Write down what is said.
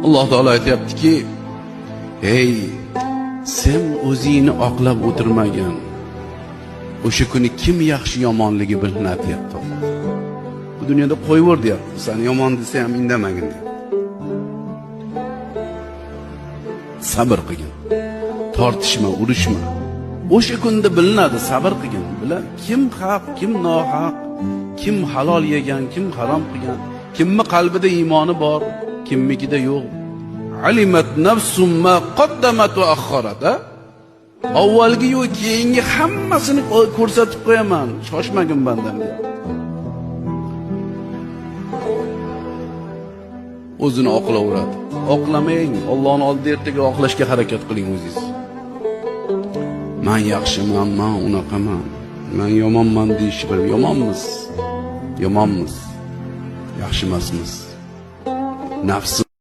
Alloh taolo aytayaptiki, ey sen o'zingni oqlab o'tirmagin. O'sha kuni kim yaxshi yomonligi bilinadi deyapti. Bu dunyoda qo'yvor deyapti. Seni yomon desa ham indamagin deyapti. Sabr qilgin. Tortishma, urushma. O'sha kunda bilinadi, sabr qilgin. Bilan kim haq, kim nohaq, kim halol yegan, kim harom qilgan, kimni qalbida iymoni bor, kimnikida yo'q. Alimat nafsum ma qaddamat va akharat. Avvalgi yu keyingi hammasini ko'rsatib qo'yaman. Shoshmagin bandam deyapti. O'zini oqlaveradi. Oqlamang, Allohning oldida ertaga oqlashga harakat qiling o'zingiz. Men yaxshiman, men unaqaman, men yomonman deyish bir yomonmiz. Yomonmiz. Yaxshi emasmiz. Nafs